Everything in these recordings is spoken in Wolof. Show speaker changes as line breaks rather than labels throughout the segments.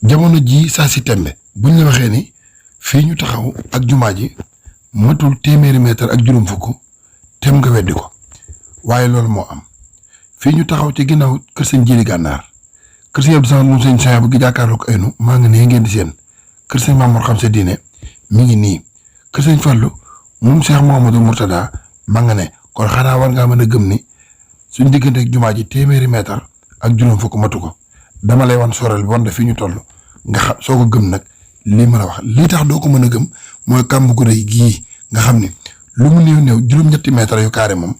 jamono jii saa si tembe buñ la waxee ni fii ñu taxaw ak jumaa ji matul téeméeri mètre ak juróom fukk tem nga weddi ko waaye loolu moo am fii ñu taxaw ci ginnaaw kër sëñ Jili Gànnaar kër sëñ Abdou Samad moom sëñ Sonia bu gi jàkkaarloo ko aynu maa ngi nee ngeen di seen kër sëñ Mamour xam sa diine mi ngi nii kër sëñ Fallu moom Cheikh Mouhamadou Mourtada ma nga ne kon xanaa war ngaa mën a gëm ni suñ diggante ak jumaa ji téeméeri mètre ak juróom fukk matu ko dama lay wan sorel bi wan da fii ñu toll nga xam soo ko gëm nag lii ma la wax lii tax doo ko mën a gëm mooy kàmb gu rëy gii nga xam ne lu mu néew juróom-ñetti mètre yu carré moom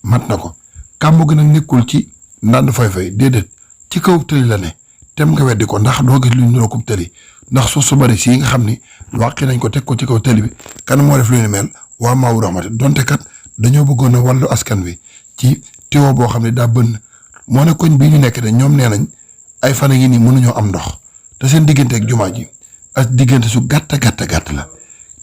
mat na ko kàmb gi nag nekkul ci ndànd fay déedéet ci kaw tëli la ne tem nga weddi ko ndax doo gis lu ñu niroo ko tëli ndax suuf su bari si nga xam ni wàqi nañ ko teg ko ci kaw tëli bi kan moo def lu ñu mel waa Maawu Rahmati donte kat dañoo bëggoon a wàllu askan wi ci tiwo boo xam ne daa bënn moo ne koñ bii ñu nekk de ñoom nee nañ ay fan yi nii mënuñoo am ndox te seen diggante ak jumaa ji ak diggante su gàtt la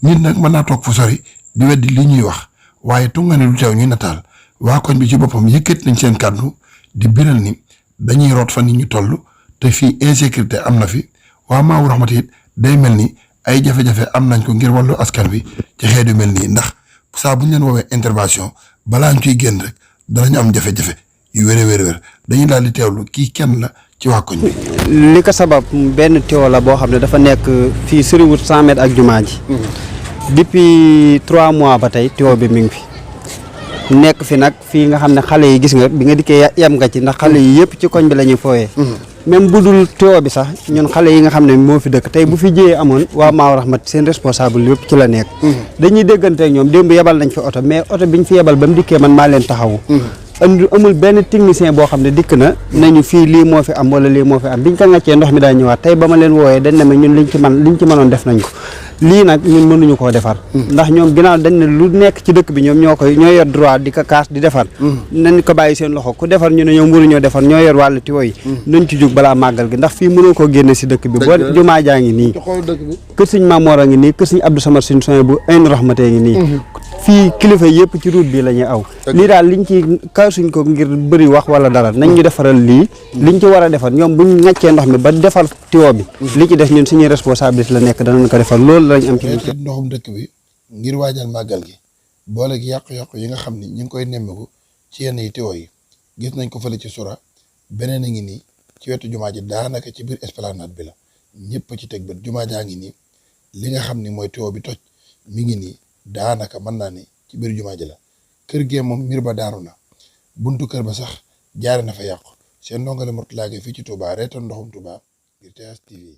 nit nag mën naa toog fu sori di weddi li ñuy wax waaye tunga ne lu teew ñuy nataal waa koñ bi ci boppam yëkkat nañ seen kàddu di biral ni dañuy root fan yi ñu toll te fii insécurité am na fi waa Maawu Rahmati it day mel ni ay jafe-jafe am nañ ko ngir wàllu askan wi ci xeet yu mel nii ndax saa bu ñu leen woowee intervention balaa ñu ciy génn rek danañu am jafe-jafe yu wér dañuy daal di teewlu kii kenn la ci waa koñ bi.
li ko sabab benn tiwo la boo xam ne dafa nekk fii soriwut 100 mètres ak jumaa ji. depuis 3 mois ba tey tiwo bi mi ngi fi. nekk fi nag fii nga xam ne xale yi gis nga bi nga dikkee yem nga ci ndax xale yi yëpp ci koñ bi la ñuy fooyee. même bu dul tiwo bi sax ñun xale yi nga xam ne moo fi dëkk tey bu fi jiyee amoon waa Maawu Rahmati seen responsable yëpp ci la nekk. dañuy déggante ak ñoom démb yebal nañ fi oto mais oto biñ fi yebal ba mu dikkee man maa leen taxawu. amul benn technicien boo xam ne dikk na nañu fii lii moo fi am wala lii moo fi am biñ ko ŋàccee ndox mi daa ñëwaat tey ba ma leen wooyee dañ ne ma ñun liñ ci mënoon def nañ ko lii nag ñun mënuñu koo defar ndax ñoom ginnaaw dañ ne lu nekk ci dëkk bi ñoom ñoo yor droit di ko kaas di defar nañ ko bàyyi seen loxo ku defar ñu ne ñoom mënuñoo defar ñoo yor wàllu tiwo yi nañ ci jug balaa màggal gi ndax fii mënoo koo génne si dëkk bi boo jumaa jaa ngi nii kër sëñ Mamoor a ngi nii kër sëñ Abdou Samad sëñ Sonia bu Aynu Rahmati ngi nii fii kilifa yëpp ci route bi la ñuy aw lii daal liñ ci kaasuñ ko ngir bëri wax wala dara nañ ñu defaral lii liñ ci war a defar ñoom buñ ŋàccee ndox mi ba defar tiwo bi li ci def ñun suñuy responsabilité la nekk danañ ko defar loolu lañ am ci
ndoxum dëkk bi ngir waajal màggal gi boole gi yàqu-yàqu yi nga xam ni ñu ngi koy nemmeeku ci yenn yi tiwo yi gis nañ ko fële ci sura beneen a ngi nii ci wetu jumaa ji daanaka ci biir esplanade bi la ñëpp ci teg bët jumaa jaa ngi nii li nga xam ni mooy tiwo bi toj mi ngi nii daanaka mën naa ni ci biir jumaa ji la kër gee moom mbir ba daaru na buntu kër ba sax jaare na fa yàqu seen ndongale Mourtala Gueye fii ci Touba reetoon ndoxum Touba ngir TS TV